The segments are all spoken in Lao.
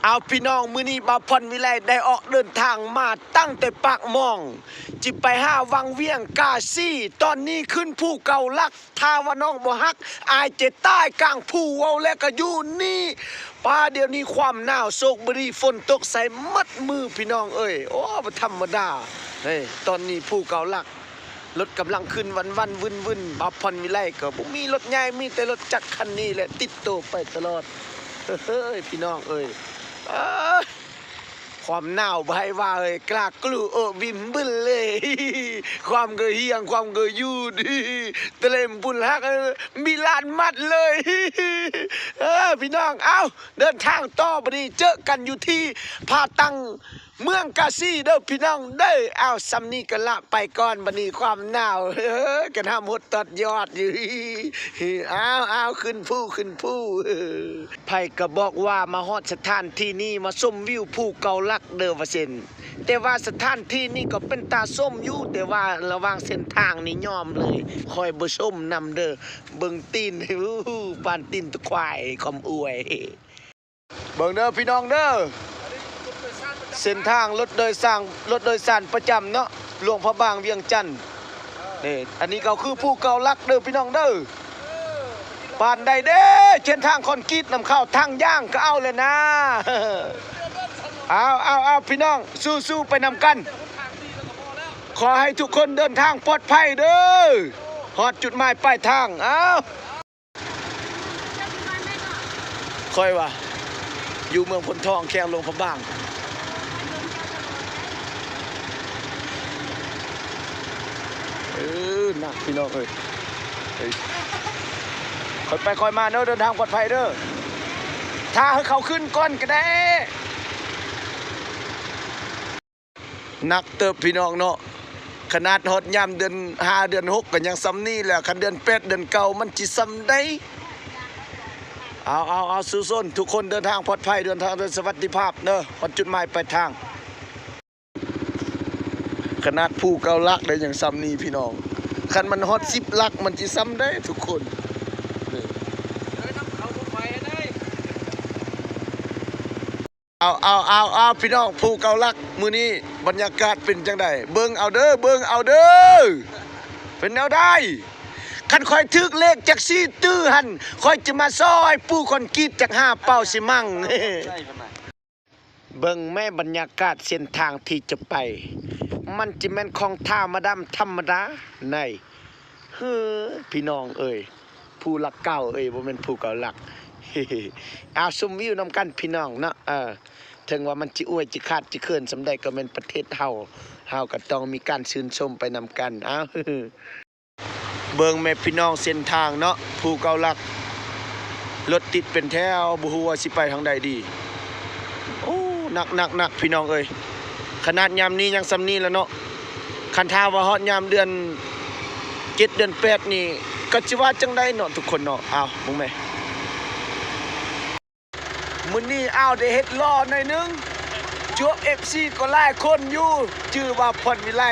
ເອົາ ພີ່ນ້ອງ, ມື້ນີ້ບ່າວພອນວິໄລໄດ້ອອກເດີນທາງມາຕັ້ງແຕ່ປາກໝ່ອງ ຊິໄປຫາວັງວຽງກາສີ. ຕອນນີ້ຂຶ້ນພູເກົ້າຫຼັກ, ຖ້າວ່ານ້ອງບໍ່ຮັກ, ອາຍຈະຕາຍກາງພູ. ເວົ້າແລ້ວກໍຢູ່ນີ້. ປ້າ ດຽວນີ້ຄວາມໜາວໂຊກບໍ່ດີ, ຝົນຕົກໃສ່ໝົດມື້ ພີ່ນ້ອງເອີຍ. ໂອ້ ບໍ່ທຳມະດາ. ເຮີ້ຍ ຕອນນີ້ພູເກົ້າຫຼັກ ລົດກຳລັງຂຶ້ນວັນໆວືນໆ. ບ່າວພອນວິໄລກໍບໍ່ມີລົດໃຫຍ່, ມີແຕ່ລົດຈັກຄັນນີ້ແຫຼະ ຕິດໂຕໄປຕະຫຼອດ. ເຮີ້ຍ ພີ່ນ້ອງເອີຍ ເອີຍ ຄວາມໜາວບໍ່ໃຫ້ວ່າເອີຍ, ກລາກກລູໂອວິມບຶນເລີຍ. ຄວາມກະຮຽງ ຄວາມກະຍູດ ຕະເລັມພຸນຮັກ ມີລ້ານມັດເລີຍ. ເອີ ພີ່ນ້ອງ ເອົ້າ ເດີນທາງຕໍ່. ບັດນີ້ເຈີກັນຢູ່ທີ່ຜາຕັ້ງ ເມືອງກາສີເດີພີ່ນ້ອງເດີ. ເອົາ ສ່ຳນີ້ກໍລະໄປກ່ອນ. ບັດນີ້ຄວາມໜາວ ເອີ ກັນຫ້າມຫົດຕອດຍອດຢູ່. ເອົາ ເອົາ ຂຶ້ນພູ ຂຶ້ນພູ. ໃຜກໍບອກວ່າມາຮອດສະຖານທີ່ນີ້ມາຊົມວິວພູເກົ້າຫຼັກເດີວ່າຊັ້ນ, ແຕ່ວ່າສະຖານທີ່ນີ້ກໍເປັນຕາຊົມຢູ່, ແຕ່ວ່າລະຫວ່າງເສັ້ນທາງນີ້ຍອມເລີຍ, ຂ້ອຍບໍ່ຊົມນຳເດີ. ເບິ່ງຕີນ ປານຕີນຕະຄວາຍຄຳອວຍ. ເບິ່ງເດີພີ່ນ້ອງເດີ ເສັ້ນທາງລົດໂດຍສານ ລົດໂດຍສານປະຈຳເນາະ ຫຼວງພະບາງວຽງຈັນ. ນີ້ ອັນນີ້ກໍຄືພູເກົ້າຫຼັກເດີພີ່ນ້ອງເດີ. ປານໃດເດ້ ເສັ້ນທາງຄອນກຣີດນຳເຂົ້າ, ທາງຢາງກໍເອົາແລ້ວນາ. ເອົາ ເອົາ ເອົາ ພີ່ນ້ອງ ສູ້ໆໄປນຳກັນ. ຂໍໃຫ້ທຸກຄົນເດີນທາງປອດໄພເດີ ຮອດຈຸດໝາຍປາຍທາງ. ເອົາ ຂ້ອຍວ່າ ຢູ່ເມືອງໂພນທອງ ແຂວງຫຼວງພະບາງ. ເອີ ໜັກພີ່ນ້ອງເອີຍ. ເອີຍ ຄ່ອຍໄປຄ່ອຍມາເດີ ເດີນທາງປອດໄພເດີ. ຖ້າໃຫ້ເຂົາຂຶ້ນກ່ອນກໍໄດ້. ໜັກເຕີບພີ່ນ້ອງເນາະ, ຂະໜາດຮອດຍາມເດືອນຫ້າເດືອນຫົກກໍຍັງສ່ຳນີ້ແຫຼະ, ຄັນເດືອນແປດເດືອນເກົ້າມັນຊິສ່ຳໃດ. ເອົາ ເອົາ ເອົາ ສູ້ຊົນ ທຸກຄົນເດີນທາງປອດໄພ ເດີນທາງໂດຍສະຫວັດດີພາບເດີ ຮອດຈຸດໝາຍປາຍທາງ. ຂະໜາດພູເກົ້າຫຼັກໄດ້ຍັງສ່ຳນີ້ພີ່ນ້ອງ, ຄັນມັນຮອດສິບຫຼັກມັນຊິສ່ຳໃດທຸກຄົນ. ເອົາ ເອົາ ເອົາ ເອົາ ພີ່ນ້ອງ ພູເກົ້າຫຼັກ ມື້ນີ້ບັນຍາກາດເປັນຈັ່ງໃດ? ເບິ່ງເອົາເດີ ເບິ່ງເອົາເດີ ເປັນແນວໃດ? ຄັນຂ້ອຍຖືກເລກຈັກສີ່ຕື້ຫັ້ນ ຂ້ອຍຈະມາຊ່ອຍປູຄອນກຣີດຈັກຫ້າເປົາຊິມັງ. ເບິ່ງແມ້ບັນຍາກາດເສັ້ນທາງທີ່ຈະໄປ ມັນຈະແມ່ນຂອງທຳມະດາ ທຳມະດາໃນ ເຮີ ພີ່ນ້ອງເອີຍ ພູຫຼັກເກົ້າເອີຍ ບໍ່ແມ່ນພູເກົ້າຫຼັກ. ເອົາ ຊົມວິວນຳກັນພີ່ນ້ອງເນາະ. ເອີ ເຖິງວ່າມັນຈະອວຍ ຈະຂາດ ຈະເຂີນສ່ຳໃດ ກໍແມ່ນປະເທດເຮົາ, ເຮົາກໍຕ້ອງມີການຊື່ນຊົມໄປນຳກັນ. ເອົາ ເບິ່ງແມ່ພີ່ນ້ອງເສັ້ນທາງເນາະ ພູເກົ້າຫຼັກ ລົດຕິດເປັນແຖວ ບໍ່ຮູ້ວ່າຊິໄປທາງໃດດີ. ໂອ້ ໜັກ ໜັກ ໜັກ ພີ່ນ້ອງເອີຍ, ຂະໜາດຍາມນີ້ຍັງສ່ຳນີ້ແຫຼະເນາະ, ຄັນຖ້າວ່າຮອດຍາມເດືອນເຈັດເດືອນແປດນີ້ ກໍຊິວ່າຈັ່ງໃດເນາະທຸກຄົນເນາະ. ອ້າວ ເບິ່ງແມ້. ມື້ນີ້ ອ້າວ ໄດ້ເຮັດຫຼໍ່ໜ້ອຍໜຶ່ງ, ຈວບເອັບຊີກໍຫຼາຍຄົນຢູ່, ຈື່ວ່າພອນວິໄລ.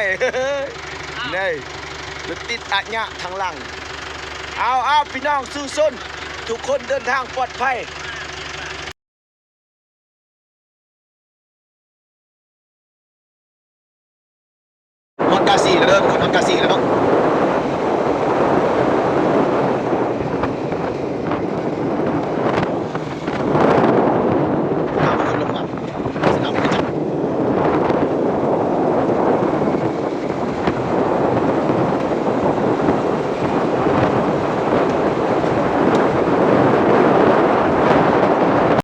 ນີ້ ລົດຕິດອະຍະທາງຫຼັງ. ເອົາ ເອົາ ພີ່ນ້ອງ ສູ້ຊົນ ທຸກຄົນເດີນທາງປອດໄພ. ຮອດກາສີແລ້ວເດີ ຮອດກາສີແລ້ວເນາະ.